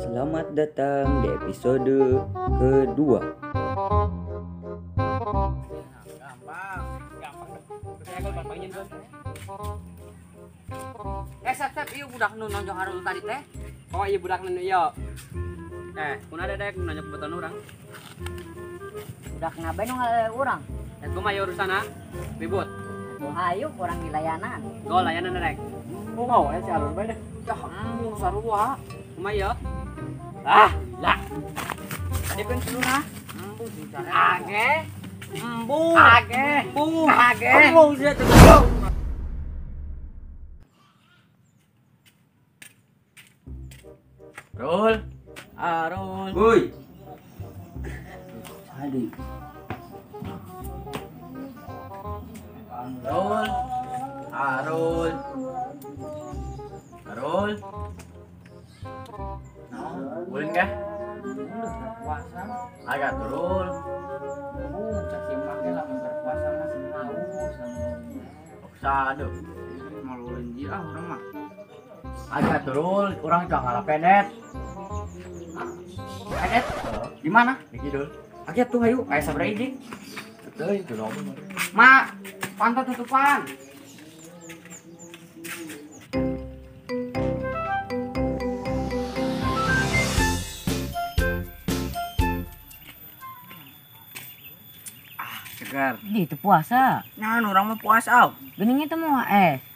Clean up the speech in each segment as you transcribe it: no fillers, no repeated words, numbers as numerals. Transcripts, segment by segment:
Selamat datang di episode kedua. Gampang, gampang. Sep, iya budak nu nonjok harul tadi teh. Oh iya budak nu ieu. Kun ada dek nonjok beton urang. Budak ngabain nu ngale urang? Kumaha ieu urusana? Ribut. Hayu kurang dilayanan. Gol layanan rek. Mau ya si alur bae deh. Yah, embung sarua. Kumaha ieu? Ah, lah. Tadi kan celuna. Embung sih cara. Age. Embung. Age. Embung. Age. Embung sia teh. Rul. Arul. Woi. Sadi. Arul. Arul. Arul. Ulin kah? Puasa. Agak turun. Cak simak ge lamun berpuasa masih haus. Sadu. Mau ulin dia ah urang mah. Agak turun, urang cuma ngalah penet. Penet? Di mana? Di kidul. Agak tuh hayu, aya sabaraha hiji? Teu itu dong. Ma, pantat tutupan. Segar. Di itu puasa. Nah, orang mah puasa. Aw. Gening itu mau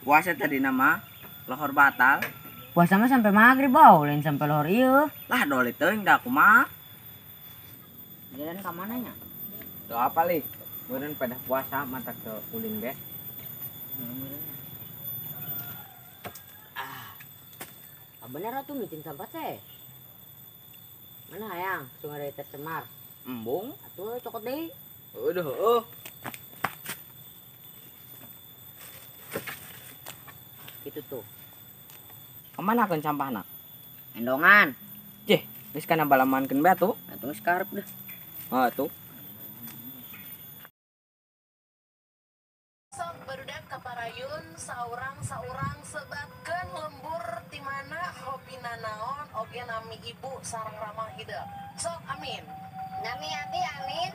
Puasa tadi nama lohor batal. Puasa mah sampai maghrib bau, lain sampai lohor ieu. Lah doli teuing da kumaha. Jalan ka mana nya? Tuh apa li? Meureun pada puasa mata ke ulin ge. Ah. Bener atuh micin sampah teh. Mana hayang sungai tercemar. Embung atuh cokot deui. Udah, oh. Gitu tuh. Kemana kan sampahna? Endongan. Cih, geus kana balamankeun bae atuh. Atuh geus karep deh. Oh, tuh. Sok barudak kaparayun saurang-saurang sebatkeun lembur ti mana hobina naon oge nami ibu sareng ramah hideung. Sok amin. Nami abdi amin.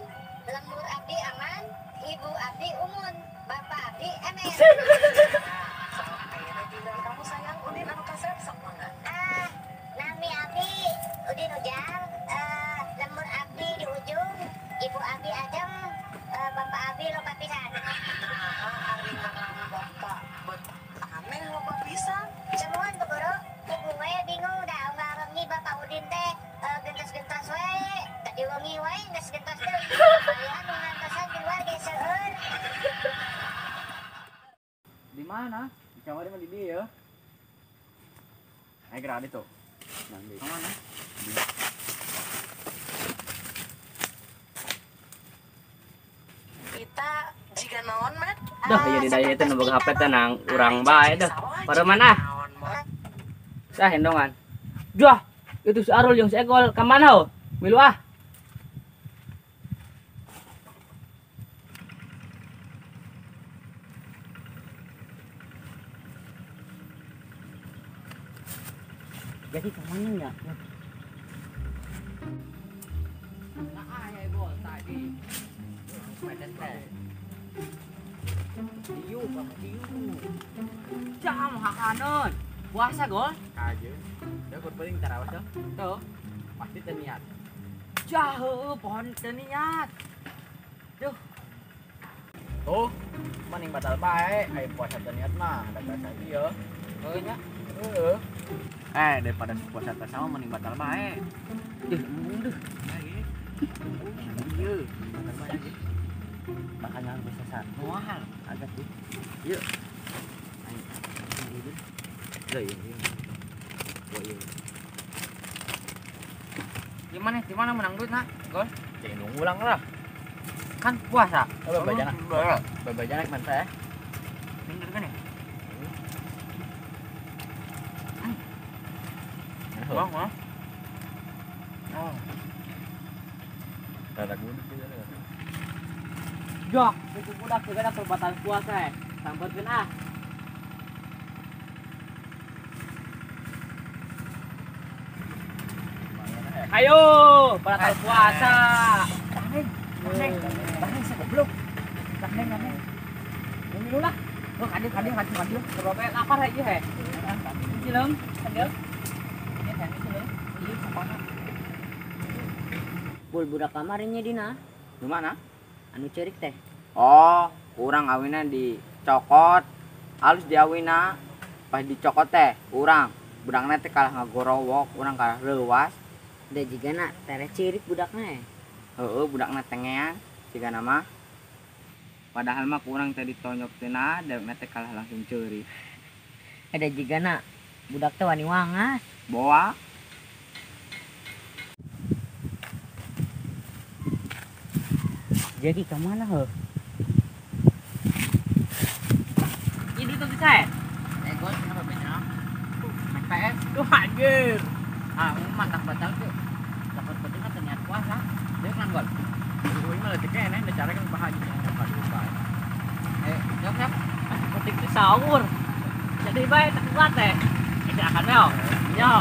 Lembur abdi aman, ibu abdi umun, bapak abdi emen. Sok ayeuna giliran kamu sayang Udin anu kasep sok mangga. Ah, nami abdi Udin Ujang, lembur abdi di ujung, ibu abdi ajeng, bapak abdi loba pisan. Nah, ari ngaran bapak bet aneh loba pisan. Semuan Bu Guru, ibu we bingung da unggal wengi bapak Udin teh gentos-gentos we. Tadi wengi wae geus gentos deui. Malihan nu ngantosan di luar ge seueur. Di mana? Di kamar mah di dieu. Ayo gerak tuh. Ka mana? Kita jiga naon, Mat? Duh, ieu di daya teh nu boga HP teh nang urang bae dah. Pareuman ah. Sah endongan. Juah, itu si Arul jeung si Egol ka mana ho? Milu ah. Jadi kemana ya? Nah, aya Egol tadi. Pedet teh. Diu, Bapak diu. Jam hakaneun. Puasa gol? Kaje. Da kur penting tarawas tuh. Tuh, pasti teu niat. Jah heueuh pohon teu niat. Duh. Tuh, mending batal bae, aya puasa teu niat mah, da bahasa ieu. Heueuh nya. Heueuh. Daripada puasa teu sama mending batal bae. Duh, embung deuh. Ieu, batal bae aja. Bakal nang bisa sesat. Moal, agak tuh. Yuk. Ayo. Lah iya. Wah iya. Gimana? Di mana menang duit nak? Gol? Jangan ngulang lah. Kan puasa. Oh, bebajana. Bebajana mantap ya. Bener kan ya? Bang, ah. Oh. Rada gudeg gitu. Jok, itu budak juga ada perbuatan puasa ya. Sampeutkeun ah. Ayo, batal puasa. Taneng, taneng, goblok. Taneng, taneng. Minum lah. Oh, kadil, kadil, kadil, kadil. Berapa lapar aja he. Cileng, kadil. Ini teh cileng. Iya, sapana. Bul budak kamarnya dina. Di mana? Anu cerik teh. Oh, urang awina dicokot. Alus diawina. Pas dicokot teh, urang budakna teh kalah ngagorowok, urang kalah leuwas. Da jigana tere cirik budakna eh. Heeh, budakna tengean jigana mah. Padahal mah kurang teh ditonyok teh na, dewekna teh kalah langsung ceurik. Ada jigana budak teh wani wangas. Boa. Jadi ka mana heuh? Ini tuh saya. Ego kenapa banyak? Main PS. Duh anjir. Ah, mantap batal tuh. Dapat penting kan niat puasa. Dia kan gol. Gue mah lagi kene, ada cara kan bahagia apa lupa. Eh, jawab siap. Penting tuh sahur. Jadi baik tak kuat teh. Tidak akan mel. Yo.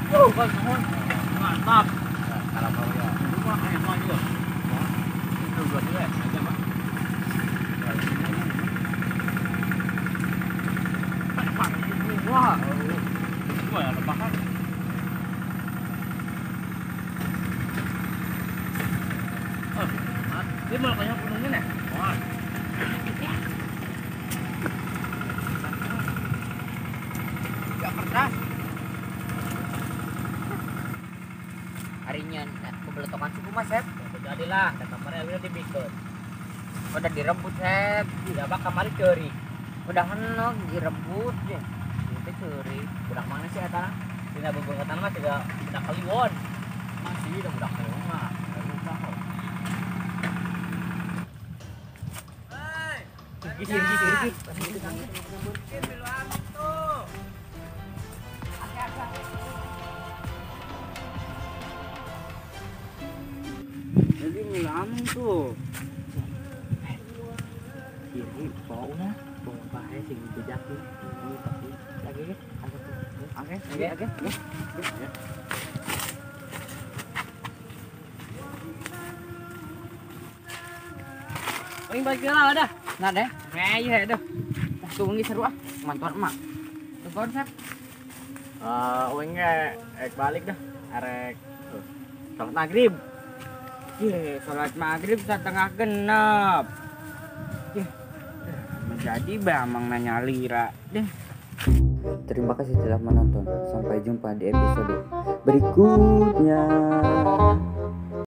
Gol nuhun. Mantap. Kalau kau ya. Lu mah kayak mau juga. Itu dua dua aja mah. Wah. Wah, ada bakar. Oh, dia malah kayak punungin ya? Wah. Ya kertas. Harinya kebeletokan suku mah, Sep. Jadilah, da kamarnya udah dibikin. Udah direbut, Sep. Tidak apa kamari ceri. Udah henok direbut je. Itu ceri. Budak mana sih eta? Dina bebengketan mah juga budak kaliwon. Masih udah budak kaliwon mah. Lupa kok. Hei. Gigi gigi gigi. Jadi milu tuh. Ini bau na, bau bae sing jejak nih. Lagi oke, oke, oke. Paling balik lah dah. Nah deh. Nah, iya dah. Tunggu seru ah, mantuan emak. Tunggu Sep. Uing ge rek balik dah. Arek salat maghrib. Ye, salat maghrib setengah genep. Ye. Jadi bamang nanya lira deh. Terima kasih telah menonton. Sampai jumpa di episode berikutnya.